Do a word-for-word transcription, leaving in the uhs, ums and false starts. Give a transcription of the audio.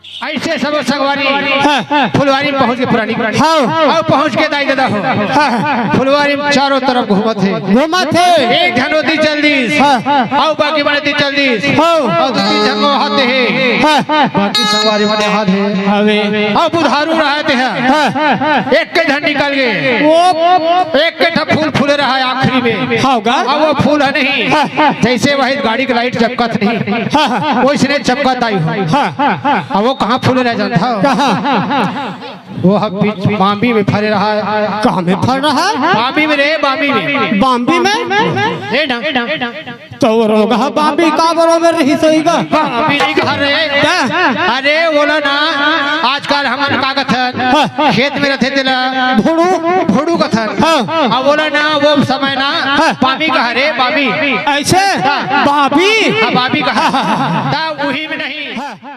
अइसे सब संगवारी हाँ। फुलवारी में पहुंच के पुरानी हाँ। अउ पहुंच के दाई ददा हो हाँ। फुलवारी में चारों तरफ घूमत हे। घूमत हे। एक झन ओती चल दिस हाँ। अउ बाकी मन एती चल दिस हाँ। अउ दू तीन झन वो हाथे हे हाँ। बाकी संगवारी मन हाथे हवे। अउ बुधारू रहत हे हाँ। एक के झन निकल गे। वो एक के ठा फूल फूले रहा आखिरी में। हाँ गा। अब वो फूल है नहीं हाँ। जैसे वही गाड़ी की लाइट चमकत नहीं हाँ। वो इसने चमकत आई हो। हाँ। अब वो कहाँ फूले रह जाता हो? कहाँ? वो हम बीच बाम्बी में फरे रहा है। कहाँ में फर रहा है? बाम्बी में रे, बाम्बी में। बाम्बी में? ए ना। तो वो रोग है बाम्बी का बरो में रही सही गा? बाम्बी नहीं घर रे। क्या? अरे बोला ना, आजकल हमन का कथन हाँ। खेत में रहते तेला भुड़ू। भुड़ू कथन। हाँ। अब बोला ना वो समय ना हाँ। बाम्बी का रे, बाम्बी। ऐसे? हाँ। बाम्बी? हाँ, बाम्बी का। हाँ। ता वही में नहीं। हाँ।